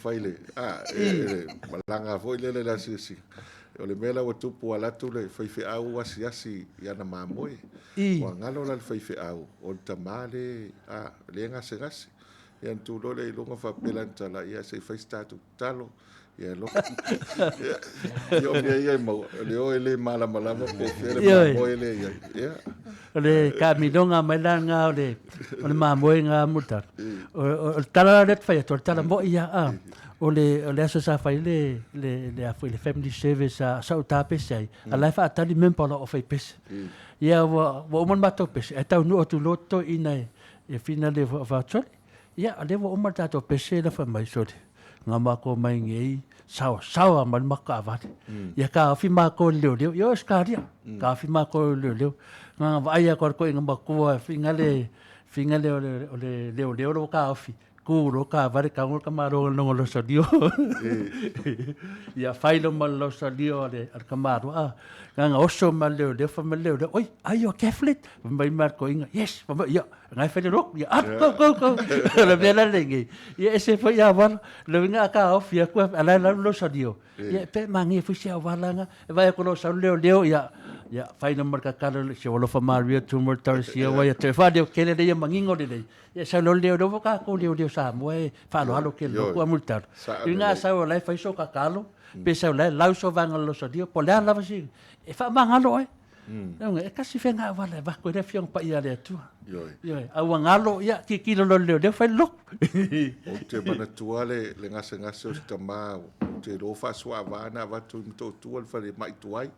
fai le, a, e, malaga foi lele le asiasiga. O le mea la ua tupu ua alu atu le faifeau asiasi i ana mamoe. Ua galo la le faifeau o le tama le, a, le gasegase. Ia ona tu loa lea i luga faapea lana tala, ia se i fai se tatou tatalo. Ia alofa. Ia o mea ia e maua, o le o e le malamalama po o fea le mamoe lea e i ai. Ia. O le taamiloga mai la lena o le o le mamoe na Mulitalo. O le tala lea ou te fai atu, o le tala moi ia, a. O le o le aso sa fai le le le a foi le family service a sa ou tapese ai, a la e faatali member o lau aufaipese. Ia ua ua uma le matou pese, ae taunuu atu loa toeaiina e finale faasolosolo. Ia, o lea ua uma le tatou pese la fai mai, sole, na matou omai nei, saosaoa mai le matou taavale. Ia taofi matou e le leoleo, ia Ausetalia, taofi matou e le leoleo. Na ona vaai atu lava o le toeaina matua e finale, finale o le leoleo la ua taofi, tu loa taavale tago le tamaloa i lona losalio. Ia fai loa ma le losalio a le tamaloa, a, na ona oso mai le leoleo, fai mai le leoleo, oi, are you a Catholic? Fai mai le toeaina, yes, fai mai, ia, Ngai fai le loku, ia atu, go, go, go. O le mea la lenei. Ia ese foi ia wala. Le winga a ka ofi aku, a lai lau lo salio. Ia pe mangi foi se awala nga. E vai aku lo sau leo leo, ia, ia, fai no marka kalo, se alofa Maria, tumor tarisia, wa ia te wha leo kele le ia mangingo le lei. Ia sau lo leo leo, ka ko leo leo sa moa e whaaloalo ke loku a mulitalo. Inga sau o lai fai so kakalo, pe sau lai lau so vanga lo salio, po lea lava si, e wha mangalo ai. Ioe, e tasi faiga auala e avatu ai le Afioga Paia a le Atua. Ioe. Ioe, a ua galo, ia, tilotilo loa i le leoleo, fai le lotu. Ou te manatua le, le gasegase o si tama, ou te iloa faasuaava na avatu i Motootua le falemai tuai,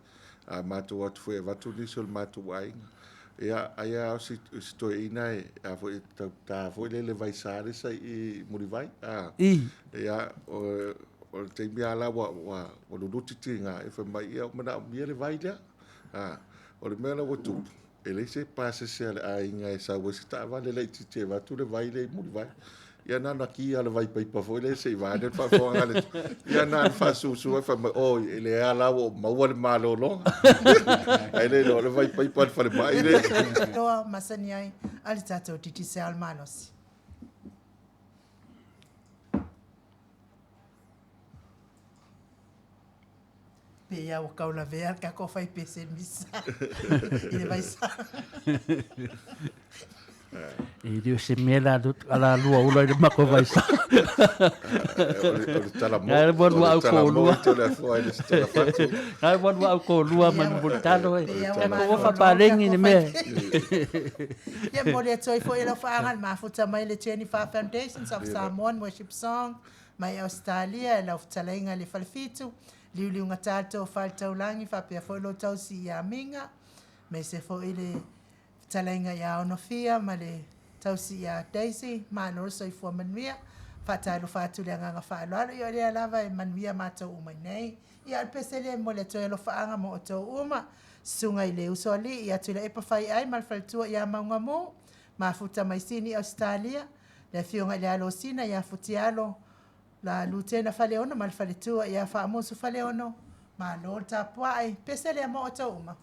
a matou atu foi e avatu nisi o le matou aiga. Ia, ai lava o si, si toeaina e, a foi, e tau ta foi le le vaisa le sa i Mulivai. A, I. ia, o, o le taimi lava la ua, ua, ua luluti tiga, e fai mai, ia, ua manaomia le vai lea. A, o le mea la ua tupu, e leai se pasese a le aiga e sau ai se taavale laitiiti e avatu le vai lea i Mulivai. Ia na ona ki lava o le vaipaipa foi lea se i vaeane le faafofoga a le Ia na ona faasusu ai fai mai, oi, e leai lava la ua ou maua le malologa. Ae le iloa o le vaipaipa a le falemai lea. Loa masani ai a le tatou Digicel malosi. Pei lava ua tau lavea le tatou faipese i le misa i le vaisa. E le o se mea la a la lua ula i le matou vaisa. O le tala mo. Ngai mo lua au ko lua. O le afoa i le tala fatu. Ngai mo lua au ko lua ma ni talo e. Ka ko fa palengi ni me. Ia momoli atu ai foi e lau faaga le mafuta mai le Jennifer Foundations of Samoan Worship Song mai Ausetalia e lau fetalaiga i le Falefitu, liuliugata le tofa i le taulagi faapea foi lou tausi ia Miga, aemaise foi le fetalaiga ia Onofia ma le tausi ia Daisy. Malo le soifua manuia. Faatalofa atu i le agaga faaaloalo, ia o lea lava e manuia matou uma nei. Ia o le pese lea e momoli atu ai alofaaga mo outou uma, Susuga i le Usoalii ia Tuilaepa Faiai ma le faletua ia Maugamu, Mafuta mai Sini Ausetalia, le Afioga i le Alosina ia Futialo, la Lutena Faleono ma le faletua ia Faamusu Faleono, malo le tapuai, pese lea mo outou uma.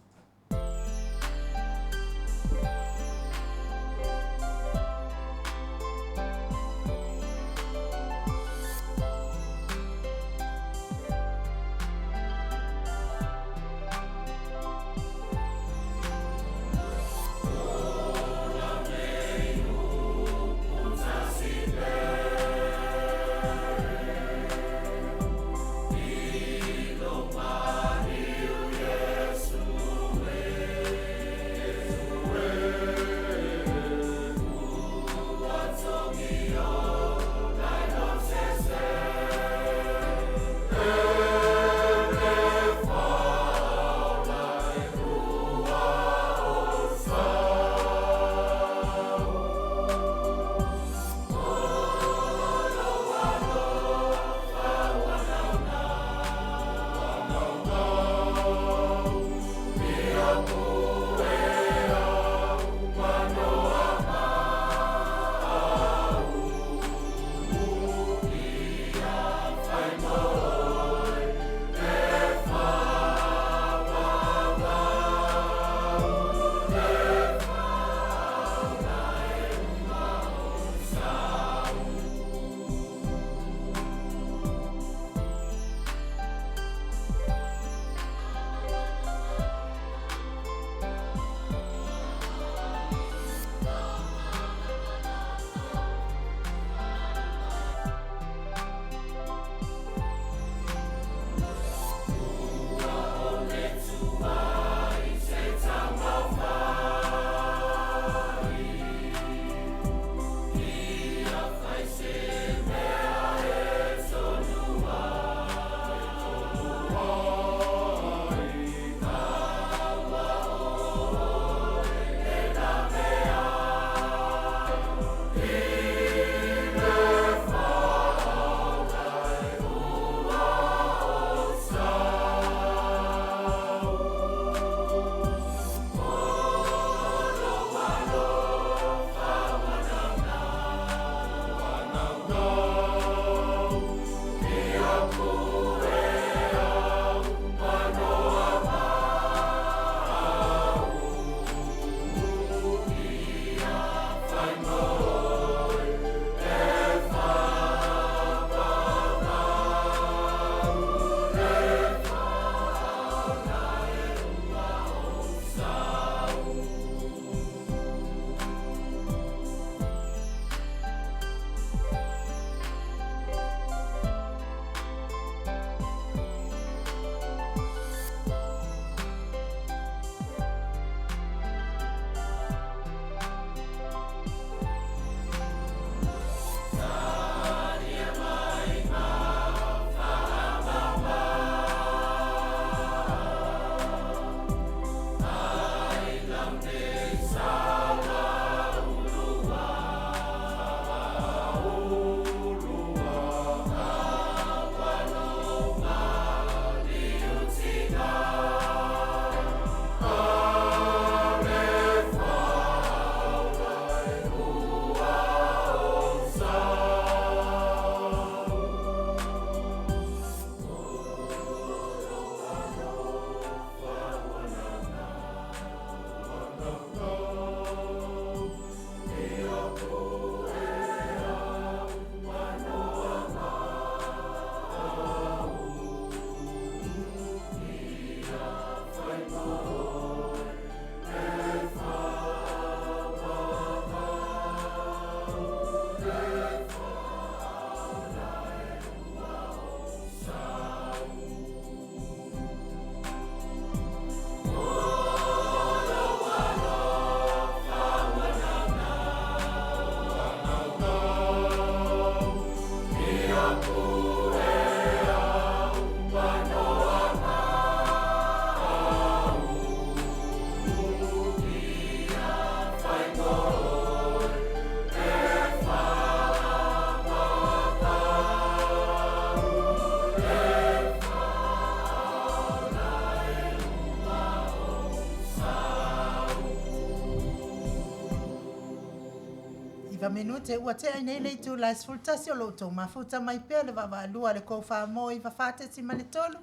minute ua tea ai nei le itula e 11 o lo outou mafuta mai pea le vaavaalua a le kou 4 9 4.3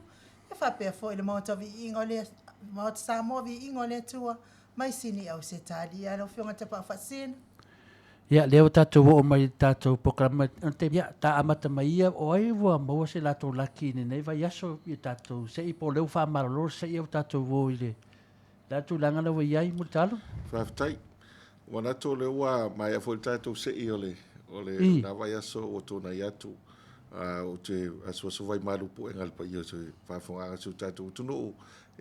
e faapea foi le Maota Viiga o le Maota Samoa Viiga o le Atua mai Sini Ausetalia lau Afioga Tapaau Faasisina. Ia, lea ua tatou oo mai i le tatou polokalame o le taimi, ia, ta amata mai ia, o ai ua maua se latou laki i lenei vaiaso i tatou se'i po o lea ua faamalolo le se'i ae ua tatou o i le le a le tulaga lea ua i ai Mulitalo? Faafetai. Ua manatu o lea ua maea foi le tatou se'i o le o le na vaiaso ua tuanai atu. Ou te asuasu vai malu puega i le paia o se faafofogaaga a si o tatou atunuu,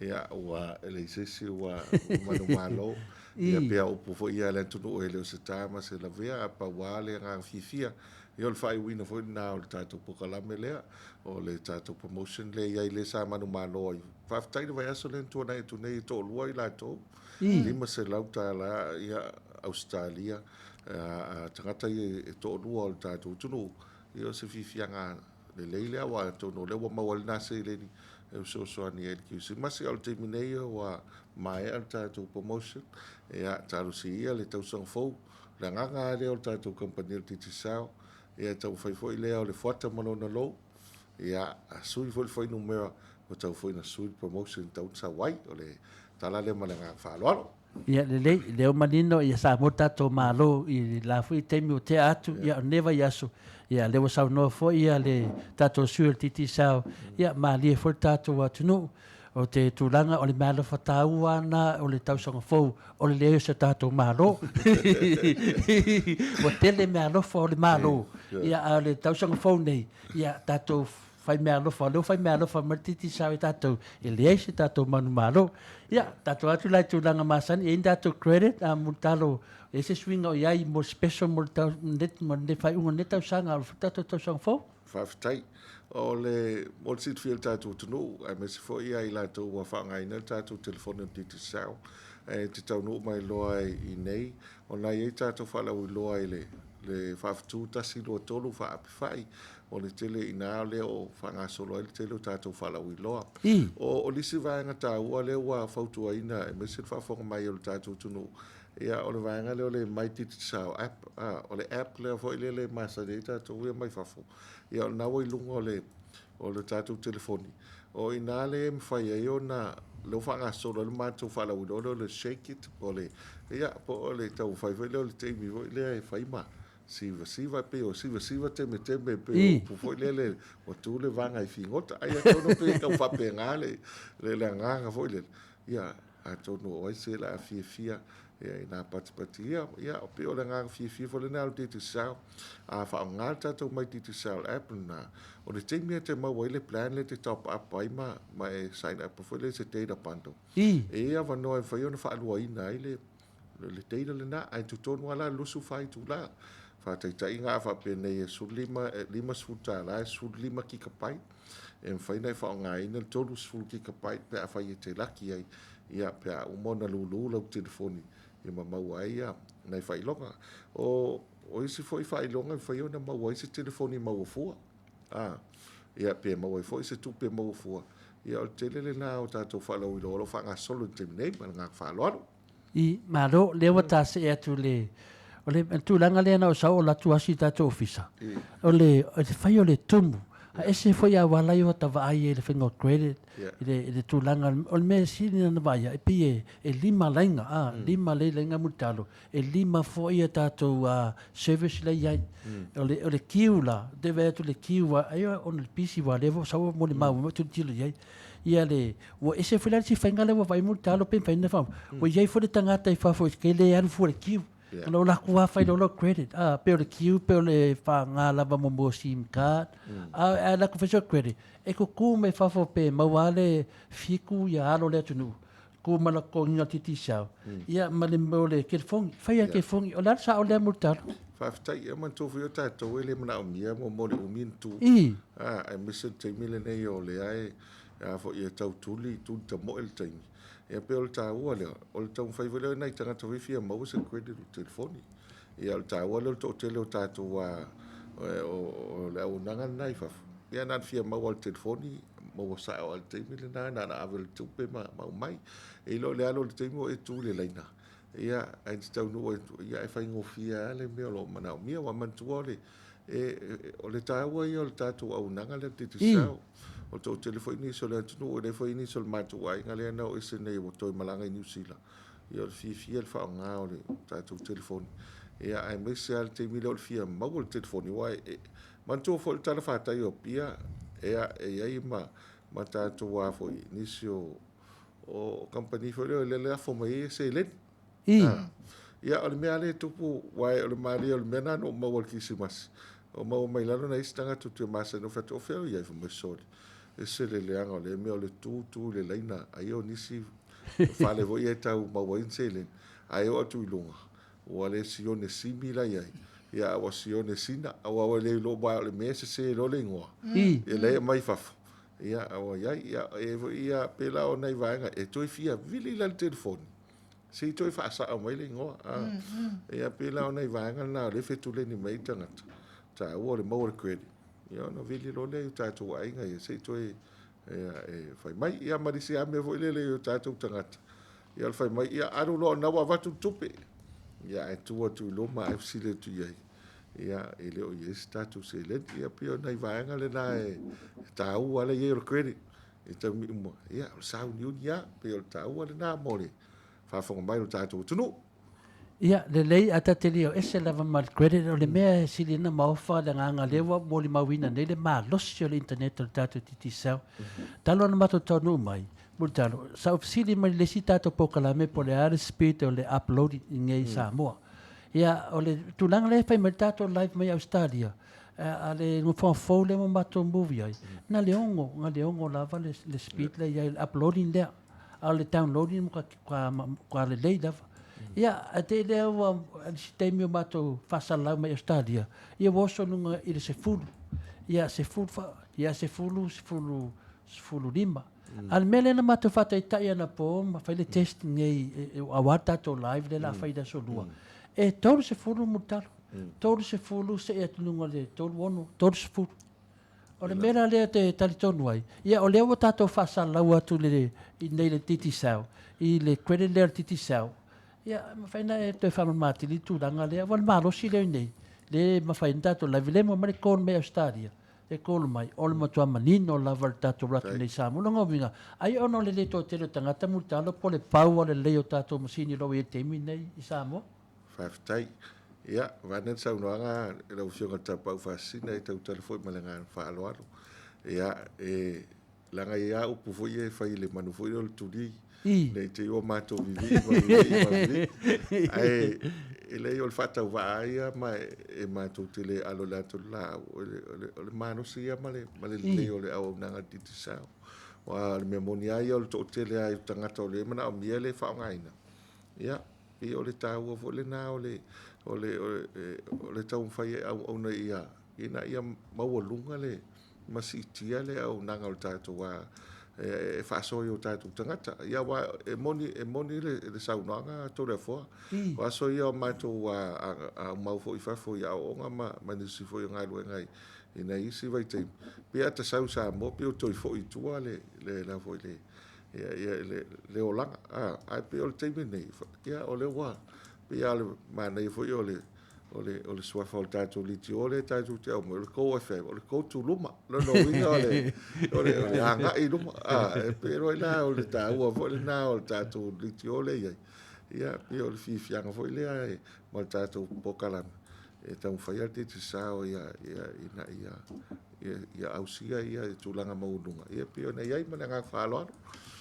ia ua e leai se isi ua manumalo. Ia pei o upu foi ia a le atunuu e le o se ta ma se lavea, a pau lava le agaga fiafia. Ia o le faaiuina foi lena o le tatou polokalame lea, o le tatou promotion lea e i ai lea sa manumalo ai. Faafetai i le vaiaso lea na tuanai atu nei e toalua i latou, $500 ia Ausetalia, a tagata ia e toalua o le tatou atunuu. Ia o se fiafiaga lelei lea aua atonu o lea ua maua ai lena seleni e fesoasoani ai i le Kerisimasi. A o le taimi nei ua maea le tatou promotion, ia talosia ia le tausaga fou. O le agaga lava lea o le tatou kamupani o le Digicel, ia e taumafai foi lea o le fuata ma lona lou, ia a sui foi le fuainumera, ua tatau foi ona sui le promotion e tatau ona sau ai. O le tala lea ma le agaga faaaloalo. Ia lelei, lea ua manino ia Samoa le tatou Malo i la foi taimi ua tea atu, ia o lenei vaiaso, ia lea ua saunoa foi ia le tatou sui o le Digicel, ia malie foi le tatou atunuu. O te tulaga o le meaalofa taua lena o le tausaga fou o le leai o se tatou Malo. Ua tele meaalofa o le Malo, ia a o le tausaga fou nei, ia tatou fai meaalofa, o lea ua fai meaalofa mai le Digicel i tatou, e leai se tatou manumalo. Ia, tatou atu la i tulaga masani, e i ai ni tatou credit, a Mulitalo, e i ai se suiga o i ai mo special mo le tau, mo le faaiuga o lenei tausaga, o le tatou tausaga fou? Faafetai. O le, mo le silafia e le tatou atunuu, aemaise foi ia i latou ua faaaogaina le tatou telefoni o le Digicel, e te taunuu mai loa i inei, ona e i ai tatou faalauiloa i le le faafetu 1, 2, 3 faapefai, o le tele i ina lea o faagasolo ai le tele o tatou faalauiloa. O le isi vaega taua lea ua fautuaina aemaise le faafofoga mai o le tatou atunuu, ia o le vaega lea o le My Digicel App, o le app lea foi lele e masani ai tatou ia mai fafo, ia o lena ua i luga o le o le tatou telefoni, o i ina lea e mafai ai ona lea ua faagasolo ai le matou faalauiloa lea o le Shake It, po o le, ia, po o le taumafai foi lea o le taimi foi lea e fai ma sivasiva, pei o sivasiva temeteme, pei o upu foi lele ua tu le vaga i figota. Ai atonu pei e tau faapena le, le, le agaga foi lele. Ia, atonu o ai se la fiafia ia i nā patipati ia, ia, pei o le agaga fiafia foi lena o le Digicel. A faaaoga le tatou My Digicel app lena, o le taimi e te maua ai le plan lea e te top up ai ma, ma e sign up foi lea i se data bundle. E i ai avanoa e mafai ona faaluaina ai le, le data lena, ae totonu lava la le 24 itula. Faataitaiga a faapea nei e 15, $50 e 15 kikapai, e mafai ona e faaaogaina le 30 kikapai pe afai e te laki ai, ia, pe a uma ona lulu lau telefoni ia ma maua ai ia nai faailoga. O, o isi foi faailoga e mafai ona maua ai se telefoni maua fua. A, ia pe maua ai foi se tupe maua fua. Ia o le tele lena o tatou faalauiloa o lo o faagasolo i le taimi nei ma le agaga faaaloalo. I, malo, lea ua ta see atu le, o le tulaga lea na o sau o latu asi i tatou ofisa. O le, o le fai o le tumu, a ese foi auala ia ua ta vaai ai i le faiga o credit, i le, i le tulaga, o le mea sili na vaaia, e pei e, e lima laiga, a, lima lei laiga mulitalo, e lima foi a tatou service lea i ai. O le, o le queue la, te vaai atu i le queue, ai ona le pisi ua leva o sau mo le mau mai tilotilo i ai. Ia le, ua ese foi la le isi faiga lea ua vaai mulitalo pe mafai ona faa, ua i ai foi le tagata i fafo e le alu fua i le queue. Ona o latou lava fai loa credit, a, pe o le queue pe o le faaaoga lava mo mea o sim card, a alu atu fai sau credit, e tutu mai fafo pe maua lava le fitu ia alo o le atunuu, tu ma le totogiina o le Digicel, ia ma le mea o le telefoni, fai lava le telefoni, o le a le sao lea mulitalo? Faafetai, ia manatua foi o tatou e le manaomia mo le umi ona tu. Aemaise le taimi lenei o lea e a foi e tau tuli, tuli tamoe le taimi. Ia pei o le taua lea, o le taumafai foi lea o nai tagata foi fia maua se credit o le telefoni. Ia o le taua lea o le toatele o tatou o le auaunaga lena i fafo. Ia na ona fia maua o le telefoni, maua sao lava i le taimi lena, na ona ave o le tupe ma aumai. E le o le alu o le taimi o e tu i le laina. Ia, ae te taunuu ai, ia e faigofie lava le mea o lo o manaomia. Ua manatua o le, e, o le taua ia o le tatou auaunaga lea o le Digicel. O le toatele foi nisi o le atunuu, e leai foi nisi o le matou aiga lea na o ese nei ua toe malaga i Niu Sila, ia o le fiafia le faaaoga o le tatou telefoni. Ia aemaise lava le taimi lea o le fia maua le telefoni, aua e, manatua foi le talafatai o Apia, ia, e i ai ma, ma tatou a foi nisi o, o kamupani foi lea o le lafo mai ai seleni. I. Ia, o le mea lea e tupu, aua o le malie o le mea lena na ou maua i le Kirisimasi, o maua mai lalo nai isi tagata ou te masani ai, ou fai atu, o fea o i ai? Fai mai, sole, ese le leaga o lea mea o le tu tu i le laina, ai o nisi fale foi ia e tau maua ai ni seleni, ae oo atu i luga, ua le sione simi la i ai, ia a ua sione sina, aua ua le iloa, aua o le mea e sese loa le igoa, ia lea e aumai fafo, ia a ua i ai, ia e i ai foi ia, pei la o nai vaega e toe fia vili la le telefoni, se i toe faasao mai le igoa. Ia pei la o nai vaega na o lea e fetuleni mai ai tagata, taua o le maua o le credit, ia ona vili loa lea i o tatou aiga ia se i toe ia, e fai mai. Ia ma le isi lava mea foi lele i o tatou tagata, ia o le fai mai, ia alu loa o lena ua avatu le tupe, ia ae tu atu i luma ae fesili atu i ai, ia e le o i ai se tatou seleni. Ia pei o nai vaega lena e taua le i ai o le credit i taimi uma, ia o le sauniuni lava, pei o le taua lena mo le faafofoga mai o le tatou atunuu. Ia, lelei, ae ta te le o ese lava ma le credit, o le mea e sili ona maofa le agaga lea ua molimauina nei le malosi o le internet o le tatou Digicel. Talu ona matou taunuu mai, Mulitalo, sa ou fesili mai i le isi tatou polokalame po o le a le speed o le uploading i inei i Samoa. Ia, o le tulaga lea e fai mai le tatou live mai Ausetalia, a le nofoaga fou lea ua matou move i ai, na le 6, na le 6 lava le speed lea i ai, le uploading lea. A o le downloading matua lelei lava. Ia, ae te i lea ua, i se taimi o matou faasalalau mai Ausetalia, ia ua oso i luga i le 10. Ia, 10, ia 10, 10, 15. A o le mea lea na matou faataitai anapo ma fai le test nei aua le tatou live lea o le a fai i le aso Lua, e 30 mulitalo, 30 seia atu i luga o le 36, 30. O le mea la lea e talitonu ai, ia o lea ua tatou faasalalau atu i nei le Digicel, i le credit lea o le Digicel, ia e mafai ona e toe faamama atili le tulaga lea, aua o le malosi lea i inei, lea e mafai ai ona tatou live, lea e maua mai le call mai Ausetalia, e call mai, o le matua manino lava le tatou alu atu nei i Samoa. O lona uiga, ai ona o le le toatele o tagata mulitalo po o le pau o le lelei o tatou masini o lo o i ai i le taimi lenei i Samoa. Faafetai. Ia, vaeane le saunoaga i lau Afioga i le Tapaau Faasisina, e tautala foi ma le agaga faaaloalo. Ia, e leaga e i ai lava upu foi ia e fai i le manu foi lea o le tuli, ne i te i ua matou vivii ma vivii ma vivii. Ae e leai o le faatauvaa lava ia ma e matou te le alo i le ata o le laau, o le malosi ia ma le lelei o le auaunaga a le Digicel. Aua o le mea moni lava ia o le toatele lava o tagata o lea e manaomia le faaaogaina, ia, pei o le taua foi lena o le o le o le taumafai e auauna ia ina ia maualuga le ma siitia le auaunaga o le tatou e faasoa i o tatou tagata. Ia aua e moni e moni le saunoaga a Toleafoa. O aso ia o matou aumau foi i fafo i aoaoga ma nisi foi o galuega i nai isi vaitaimi, pei a ta sau i Samoa pei ua toe foi i tua le la foi le le olaga. Ae pei o le taimi lenei, ia o lea ua pei lava o le manaia foi o le o le o le suafa o le tatou leitio lea tatou te aumaia, o le Go FM, o le go to luma. Lona uiga o le o le o le agai i luma. E pei foi la o le taua foi lena o le tatou leitio lea e i ai. Ia pei o le fiafiaga foi lea ma le tatou polokalame e taumafai ai le Digicel ia ina ia ia ausia ia tulaga maualuga ia pei ona i ai ma le agaga faaaloalo.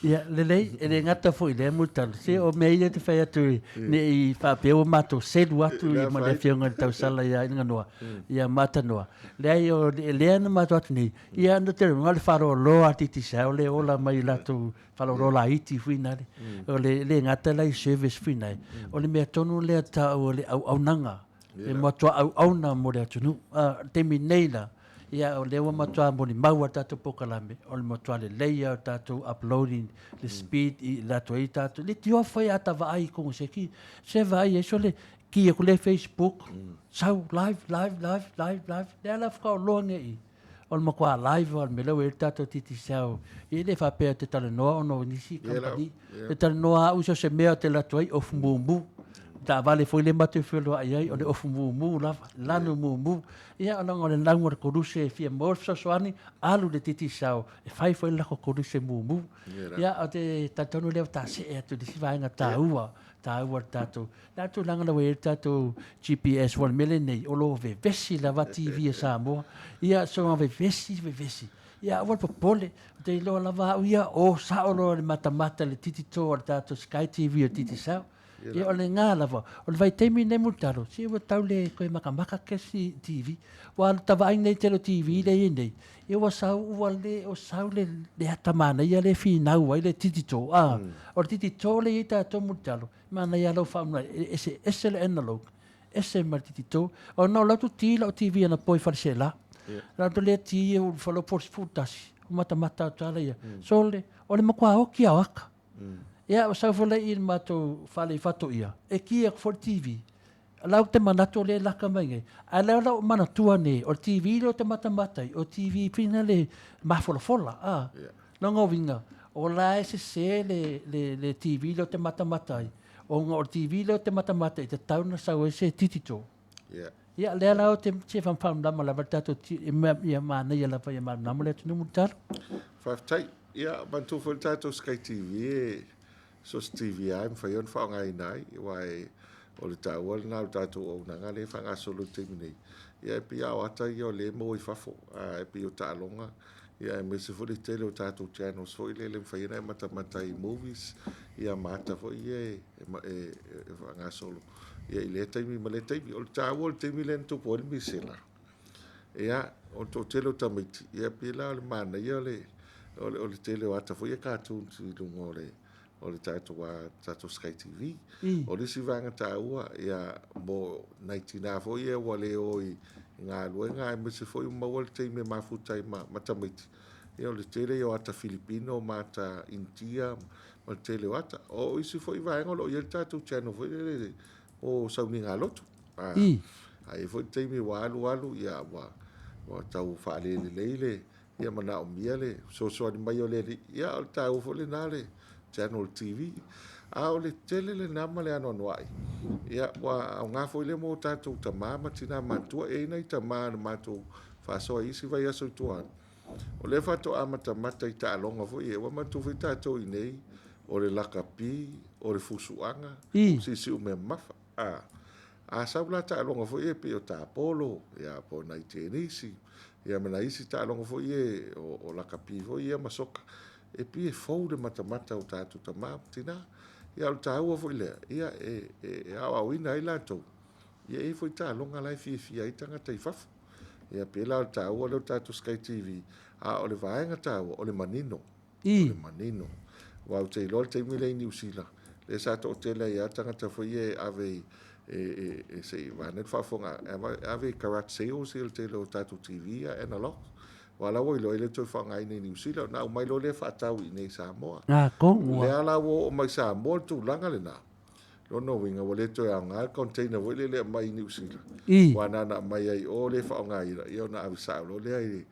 Ia, lelei, e le gata foi i lea Mulitalo, se o mea ia e te fai atu ne i faapea ua matou selu atu ma le Afioga i le Tausala ia Iliganoa, ia Matanoa. Leai, o lea na matou atu nei, ia na te na o le faaloloa a Digicel le ola mai i latou faaloloa laiti foi nale. O le le gata la i service foi nai, o le mea tonu lea tau o le auaunaga e matua auauna mo le atunuu. A, o le taimi nei la, ia o lea ua matua molimau a tatou polokalame, o le matua lelei lava o tatou uploading, le speed i latou ai tatou, le tioa foi a ta vaai i koneseti, se vaai ai sole, ki aku le Facebook, sau live, live, live, live, live, lea la faatoa loa nei i. O le matua live lava o le mea lea ua i ai le tatou Digicel, e le faapea ou te talanoa ona o nisi kamupani. Ou te talanoa au i so o se mea ou te alu atu ai, ofu mumu. O taavale foi lea matou te feoai ai, o le ofu mumu lava, lanu mumu. Ia leaga o le lauga o le koluse e fia maua le fesoasoani, alu i le Digicel e fai foi le latou koluse mumu. Ia ou te talitonu lea ua ta see atu i le isi vaega taua, taua i le tatou Le a le tulaga la ua i ai le tatou GPS aua o le mea lenei o lo o vevesi lava TV a Samoa. Ia soona vevesi vevesi. Ia aua le popole, ou te iloa lava au ia o sao loa i le matamata i le titito a le tatou Sky TV o Digicel. Ia o lena lava. O le vaitaimi lenei Mulitalo, se ua tau le toe makamaka kesi TV. Ua alu ta vaai nei i le tele o TV lea e i ai nei, ia ua sau ua le o sau le le ata manaia lea e finau ai le titito. A, o le titito lea e i ai tatou Mulitalo, Manaia lou faamanatu e eseese le analog, ese ma le digital. Ona o lau tu ti lau TV anapo i Faleseela. Lau tu lea ti e ulu falo po 11, o matamata atu ala ia. Sole, o le matua oki a o aka. Ia, o sau foi lea i le matou fale i Fatoia, e ki atu foi le TV. Lau te manatu o lea e laka mai nei, ae lea o lau manatua nei, o le TV lea ou te matamata ai, o le TV pina le mafolafola, a. Lona uiga, o la e sese le, le, le TV lea ou te matamata ai, ona o le TV lea ou te matamata ai, e tatau ona sau ai se digital. Ia, lea la ou te fia faamalamalama lava le tatou, ia manaia lava ia malamalama le atunuu Mulitalo. Faafetai. Ia, manatua foi le tatou Sky TV e So se TV lava e mafai ona faaaogaina ai, aua o le taua lena o le tatou auaunaga lea e faagasolo i le taimi nei. Ia e pei lava o ata ia o lea e maua i fafo, e pei o taaloga, ia aemaise foi le tele o tatou channels foi lea e mafai ona e matamata i movies, ia ma ata foi ia e faagasolo ia i lea taimi ma lea taimi. O le taua o le taimi lea na tupu ai le misela, ia, o le toatele o tamaiti, ia pei la o le manaia o le o le tele o ata foi ia cartoons i luga o le o le tatou tatou Sky TV. O le isi vaega taua ia mo nai tinā foi ia ua le o i galuega aemaise foi ua maua le taimi e mafuta ai ma tamaiti, ia o le tele ia o ata Filipino ma ata Initia ma le tele o ata. O isi foi vaega o lo o i ai le tatou channel foi lele o sauniga lotu. Ae i ai foi le taimi ua alu alu ia ua tau faalelelei le ia manaomia le fesoasoani mai o le Alii, ia o le taua foi lena le channel TV. A o le tele lena ma le anoanoai, ia ua aoga foi lea mo tatou tama ma tina matutua. E i ai nai tama na matou faasoa i isi vaiaso i tua atu, o lea faatoa matamata i taaloga foi ia, ua manatua foi tatou i inei, o le lakapi, o le fusuaga, o siusiumea mamafa. A, a sau la taaloga foi ia pei o tapolo, ia po o nai tenisi, ia ma nai isi taaloga foi ia o lakapi foi ia ma soka, e pei e fou le matamata o tatou tama ma tina. Ia o le taua foi lea, ia e, e, e aoaoina ai latou, ia e i ai foi taaloga la e fiafia ai tagata i fafo. Ia pei la o le taua lea o le tatou Sky TV, a o le vaega taua, o le manino. O le manino. Aua ou te iloa le taimi lea i Niu Sila, lea sa toatele ai lava tagata foi ia e ave i, e, e, e se i vaeane le faafofoga, e ave i garage sales le tele o tatou TV ia analog. Aua la ua iloa e le toe faaaogaina i Niu Sila, ona aumai loa lea faatau i inei i Samoa. Lea la ua oo mai Samoa le tulaga lena. Lona uiga ua le toe aoga le container foi lele e aumai i Niu Sila, aua na ona aumai ai i o le faaaogaina, ia ona ave sao loa lea i,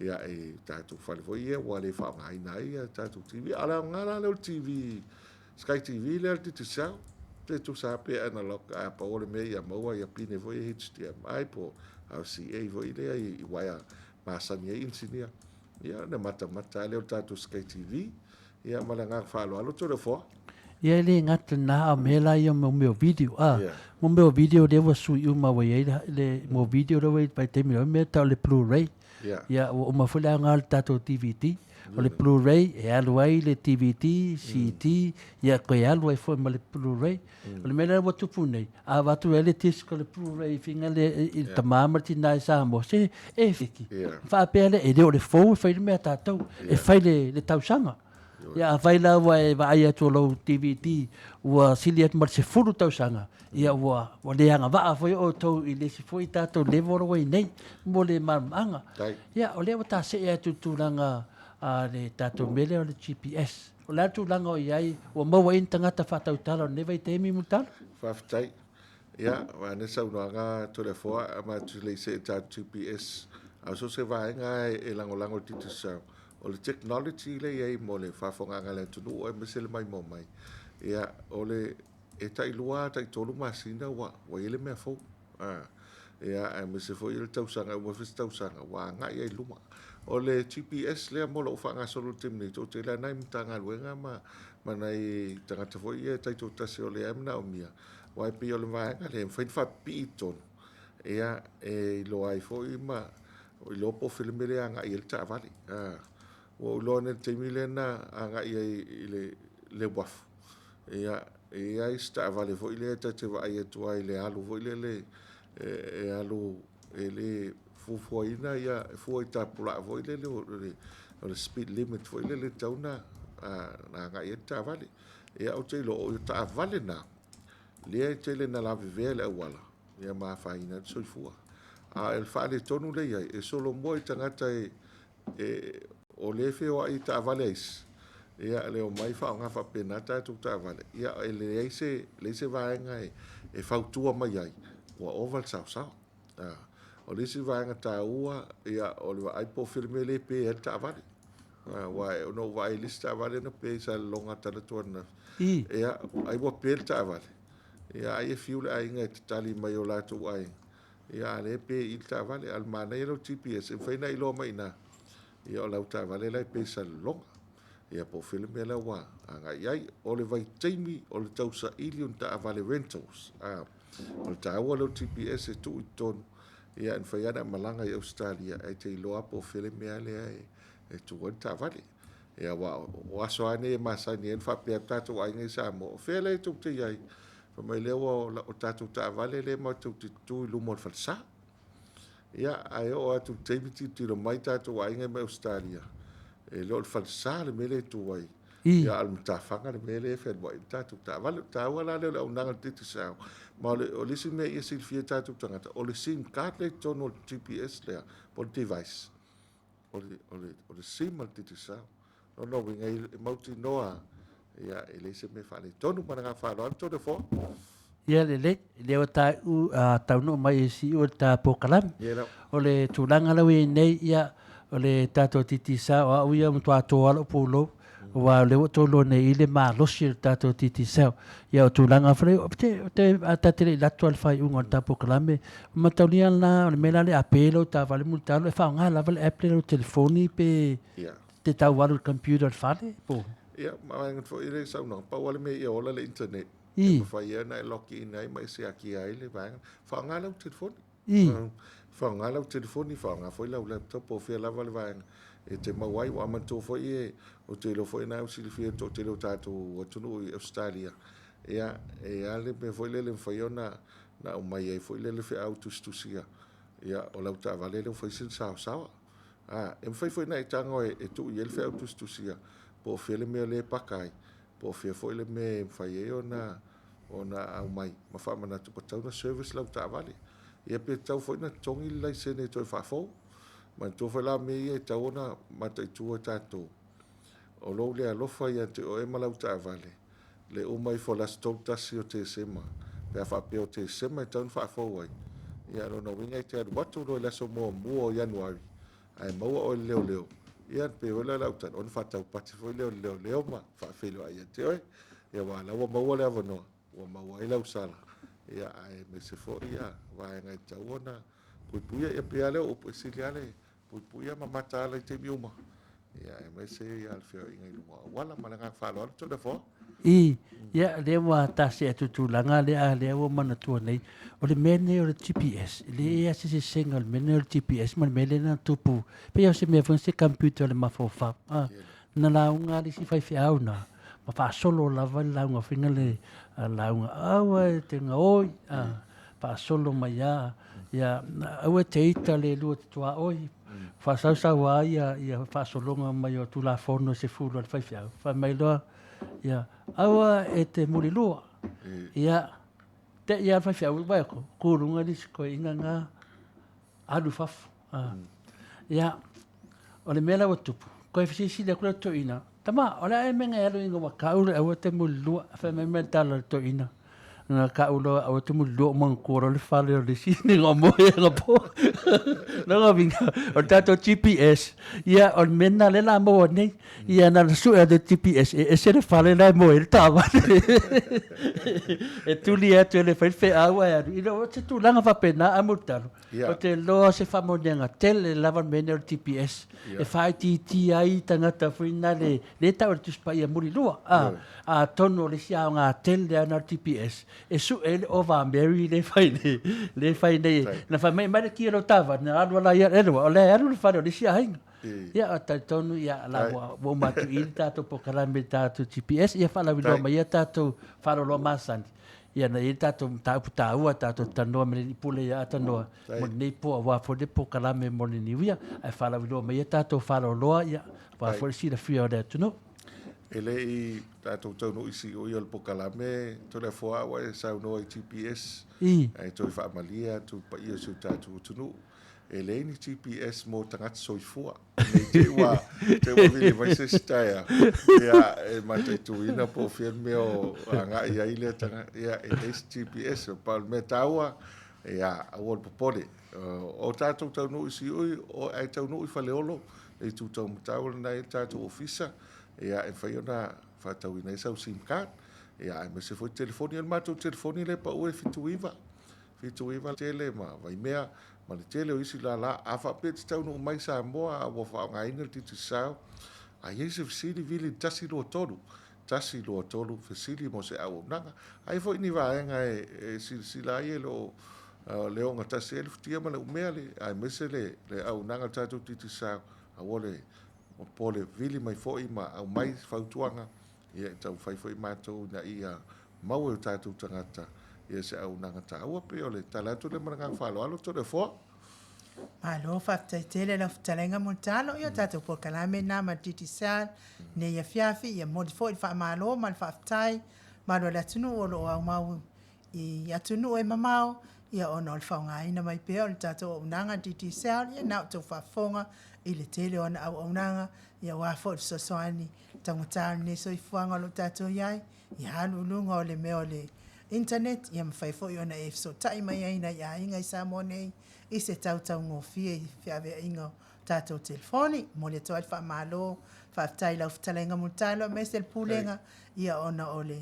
ia, i tatou fale foi ia ua le faaaogaina ai ia tatou TV. A o le aoga la lea o le TV, Sky TV lea a le Digicel, pe tusa lava pe analog, ae pau o le mea ia maua ia pine foi ia HDMI po o RCA foi lea i uaea masani ai inisinia. Ia ona matamata lava lea o le tatou Sky TV, Ia, ma le agaga faaaloalo, Toleafoa. Ia e le gata lena a o mea la ia mo mea o video a. Mo mea o video lea ua sui uma ua i ai le mo video lea ua i ai vaitaimi o mea tau le Blu-ray. Ia ua uma foi le aoga o le tatou DVD. O le Blu-ray e alu ai le DVD, CD, ia toe alu ai foi ma le Blu-ray. O le mea lea ua tupu nei, a avatu ai le disc o le Blu-ray i le i le tama ma le tina i Samoa, se e fiki. Faapea lea, e le o le fou e fai le mea a tatou, e fai le tausaga. Ia afai la ua e vaai atu o lou DVD ua sili atu ma le 10 tausaga, ia ua le agavaa foi outou i le isi foi tatou level ua i nei mo le malamalamaaga. Ia o lea ua ta see atu i le tulaga a le tatou mea lea o le GPS. O le a le tulaga o i ai, ua maua ai ni tagata faatautala o lenei vaitaimi, Mulitalo? Faafetai. Ia, ua ane saunoaga Toleafoa, a matou le i see i le tatou GPS. A o so o se vaega e lagolago i le Digicel, o le technology lea e i ai mo le faafofogaaga a le atunuu aemaise le maimoa mai, ia, o le, e tailua taitolu masina ua i ai le mea fou. Ia, aemaise foi o le tausaga, e uma foi se tausaga, ua agai ai i luma. O le GPS lea mo lou faagasolo i le taimi nei, toatele lava nai Matagaluega ma nai tagata foi ia taitoatasi o lea e manaomia, aua e pei o le vaega lea e mafai ona faapipii i totonu, ia, e iloa ai foi ma iloa po o fea le mea lea e agai i ai le taavale. Ua ou iloa nei i le taimi lea na agai ai i le uafu, ia, e i ai si taavale foi lea ta te vaai atu ai i le alu foi lele e alu e le fuafuaina ia, e fua i tapulaa foi lele o le speed limit foi lele e tatau ona agai ai le taavale. Ia ou te iloa o taavale na lea e tele ina lavevea i le auala ia ma afaina ai le soifua. A o le faaletonu lea e i ai, e solomua i tagata o lea e feoai i taavale a isi, ia le omai faaaoga faapena tatou taavale, ia e leai se, leai se vaega e fautua mai ai, ua ova le saosaoa. O le isi vaega taua, ia, o le vaai po o fea le mea lea e pe ai le taavale. Aua na ou vaai i le isi taavale na pe i Salelologa talaatu ananafi. Ia, ai ua pe le taavale, ia ai e fiu le aiga e tatali mai o latou aiga, ia a o lea e pe i i le taavale. A o le manaia lea o le GPS, e mafai ona e iloa mai i ina, ia o lau taavale la e pe i Salelologa. Ia po o fea le mea la ua agai i ai. O le vaitaimi o le tausaili o ni taavale rentals, o le taua lea o le GPS e tuu i totonu, ia e mafai lava ona e malaga i Ausetalia ae te iloa lava po o fea le mea lea e tuu ai le taavale. Ia aua o aso lava nei e masani ai ona faapea atu tatou aiga i Samoa, o fea lea tou te i ai? Fai mai lea ua o le tatou taavale lea matou te tutu i luma o le falesa. Ia, ae oo atu i le taimi tilotilo mai tatou aiga mai Ausetalia, e le o le falesa le mea lea e tu ai, ia a o le matafaga le mea lea e fealuai ai le tatou taavale. O le taua la lea o le auaunaga a le Digicel, ma o le isi mea ia silafia e tatou tagata, o le sim card lea e i totonu o le GPS lea, po o le device, o le sim a le Digicel. O lona uiga, e mautinoa lava, ia, e leai se mea e faaletonu. Ma le agaga faaaloalo, Toleafoa. Ia lelei, lea ua taeu taunuu mai i siu o le ta polokalame. O le tulaga la ua i ai nei, ia, o le tatou Digicel, o au ia ua matua toa lou pulou, aua o lea ua outou iloa nei i le malosi o le tatou Digicel. Ia o tulaga foi lea, ou te, a ta te le i alu atu lava i le faaiuga o le ta polokalame, o mataulia lena, o le mea la lea a pe lau taavale mulitalo, e faaaoga lava le app lea i lau telefoni pe te tau alu i le computer i le fale po o. Ia, ma vaega foi le saunoaga, pau lava le mea ia ola le internet. E mafai ai ona e log in ai ma e siakia ai le vaega. Faaaoga lau telefoni. Faaaoga lau telefoni, faaaoga foi lau laptop po o fea lava le vaega e te maua ai. Ua manatua foi e, ou te iloa foi o lena ua silafia e le toatele o tatou atunuu i Ausetalia, ia, e i ai lava le mea foi lele e mafai ona aumai ai foi lele feau tusitusia, ia, o lau taavale lea ua fai sina saosaoa. A, e mafai foi ona e tago e tuu i ai le feau tusitusia po o fea le mea lea e paka ai, po o fea foi le mea e mafai ai ona aumai ma faamanatu ua tatau ona service lau taavale. Ia pe tatau foi ona totogi le laisene e toe faafou. Manatua foi la mea ia e tatau ona mataitu e tatou, o lou le alofa ia te oe ma lau taavale, le uma ifo o le aso 31 o Tesema, pe a faapea o Tesema e tatau ona faafou ai, ia o lona uiga e te alu atu loa i le aso 1 o Ianuari, ae maua oe e le leoleo, ia ona pei foi lea o lau tala, ona faataupati foi lea o le leoleo ma faafeiloai ia te oe. Ia aua o la ua maua le avanoa, ua maua ai lau sala, ia aemaise foi vaega e tatau ona puipuia. Ia pei lava lea o upu, e sili lava le puipuia ma mataala i taimi uma, ia aemaise le feoaiga i luga o auala. Ma le agaga faaaloalo, Toleafoa. I, ia, lea ua ta see atu i tulaga lea, a lea ua manatua nei, o le mea lenei o le GPS, e leai lava se sesega o le mea lenei o le GPS ma le mea lea na tupu, pei lava o se mea foi se computer o le mafaufau, a, na lauga lava le isi faifeau na, ma faasolo lava le lauga foi lea, lauga, aua e te gaoi, a, faasolo mai lava, ia, aua e te ita le lua te tuaoi, faasausau lava ia faasologa mai o Tulafono e 10 a le faifeau, fai mai loa, ia, aua e te mulilua, ia, te i lava le faifeau, vaai atu, tu i luga le isi toeaina lena, alu i fafo. Ia, o le mea la ua tupu, toe fesilisili atu le toeaina, Tama, o le a ea mea na e alu ai ina ua tau le aua te mulilua? Fai mai mai le tala a le toeaina, na tau loa aua te mulilua o manatua loa le fale o le isi ni nga moe anapo. Lona uiga, o le tatou GPS, ia o le mea lena lea o le a maua nei. Ia na ona sue atu e le GPS e ese le fale la e moe ai le taavale. E tuli atu e le fai le feau ae alu. I o se tulaga faapena a Mulitalo, ou te iloa se faamanuiaga tele lava le mea lenei o le GPS e faaitiitia ai tagata foi na le lea e tau e le Tusi Paia mulilua. Atonu o le isi aoga tele lava lena o le GPS e sue ai le Ova Mary lea e fai nei, lea e fai nei. Na fai mai, aumai le ki o lau taavale, na alu lava ia, o lea e alu i le fale o le isi aiga. Ia, talitonu, ia, la ua uma atu i le tatou polokalame i le tatou GPS, ia faalauiloa mai ia tatou faaaloaloa masani, ia na i ai le tatou mataupu taua tatou te talanoa ma le Alii Pule ia Atanoa mo lenei po aua foi le polokalame mo le niuia, ae faalauiloa mai ia tatou faaaloaloa, ia, aua foi le silafia o le atunuu. E le i tatou taunuu i siui o le polokalame, Toleafoa, ua e saunoa i GPS, ae toe faamalie atu i le paia o si o tatou atunuu. E leai ni GPS mo tagata soifua. Ne i te i ua, te ua vili mai se isi taeao, ia, e mataituina po o fea le mea o agai ai lea tagata. Ia, e leai se GPS. Pau le mea taua, ia, aua le popole. O tatou taunuu i Siui, ae taunuu i Faleolo, le itu taumatau lena e i ai le tatou ofisa, ia, e mafai ona faatauina ai sau sim card, ia, aemaise foi telefoni. O le matou telefoni lea e pau e 79, 79 tele ma Vaimea ma le tele o isi lala. A faapea e te taunuu mai i Samoa a ua faaaogaina le Digicel, a i ai se fesili, vili i le 123, 123 fesili mo se auaunaga. A i ai foi ni vaega e silasila ai e le o le ogatasi ai le futia ma le umea, aemaise le auaunaga a le tatou Digicel, aua le popole, vili mai foi ma aumai fautuaga, ia e taumafai foi matou ina ia maua e o tatou tagata ia se auaunaga taua. Pei o le tala atu lea ma le agaga faaaloalo, Toleafoa. Malo faafetai tele lau fetalaiga Mulitalo i o tatou polokalame na ma le Digicel nei afiafi. Ia momoli foi le faamalo ma le faafetai malu o le atunuu o lo o aumau i atunuu e mamao ia ona o le faaaogaina mai pea o le tatou auaunaga Digicel. Ia na outou faafofoga i le tele o ana auaunaga ia aua foi le fesoasoani taugata o lenei soifuaga o lo o tatou i ai, ia alu i luga o le mea o le internet, ia mafai foi ona e fesootai mai ai i nai aiga i Samoa nei i se tau taugofie i feaveaiga o tatou telefoni. E momoli atu ai le faamalo, faafetai i lau fetalaiga Mulitalo aemaise le Pulega, ia ona o le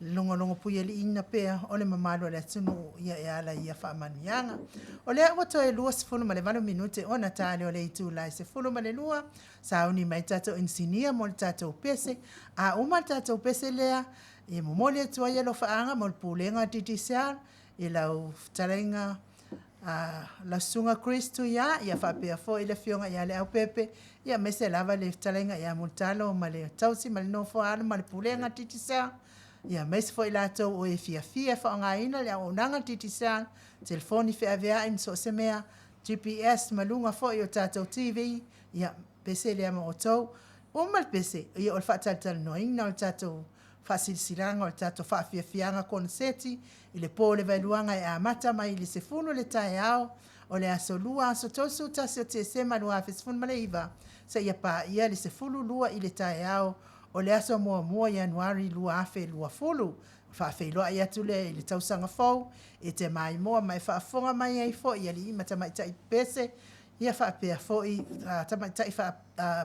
logologo puialiiina pea o le mamalu o le atunuu ia e ala i ia faamanuiaga. O lea ua toe 28 minute ona ta lea o le itula e 12, sauni mai tatou inisinia mo le tatou pese. A uma le tatou pese lea, e momoli atu ai alofaaga mo le Pulega a Digicel i lau fetalaiga a lau Susuga Chris Tuia, ia faapea foi le Afioga ia Leaupepe, ia aemaise lava le fetalaiga ia Mulitalo ma le tausi ma le nofo a alo ma le Pulega a Digicel, ia aemaise foi i latou o e fiafia e faaaogaina le auaunaga a Digicel, telefoni feaveai ma so o se mea, GPS ma luga foi o tatou TV, ia pese lea ma outou. Uma le pese, ia o le faatalatalanoaina o le tatou faasilasilaga o le tatou faafiafiaga koneseti i le po o le Vaeluaga e amata mai i le 10 le taeao o le aso Lua aso 31 o Tesema 2019 seia paia le 12 i le taeao o le aso muamua Ianuari 2020. Faafeiloai atu lea i le tausaga fou e te maimoa ma e faafofoga mai ai foi i alii ma tamaitai pepese ia faapea foi tamaitai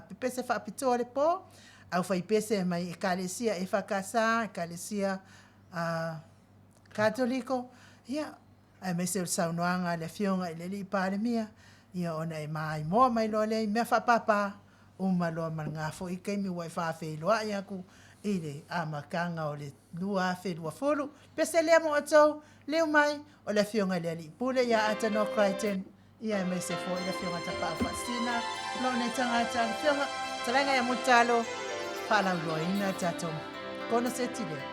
pepese faapitoa le po, aufaipese mai Ekalesia EFKS, Ekalesia Katoliko, ia, aemaise o le saunoaga a le Afioga i le Alii Palemia, ia ona e maimoa mai loa lea i mea faapapa, uma loa ma lena foi taimi ua e faafeiloai atu i le amataga o le 2020. Pese lea mo outou, leu mai, o le Afioga i le Alii Pule ia Atanoa Crichton, Ia aemaise foi le Afioga Tapaau Faasina, lou nei tagata, le Afioga Fetalaiga ia Mulitalo, faalauiloaina le tatou koneseti lea.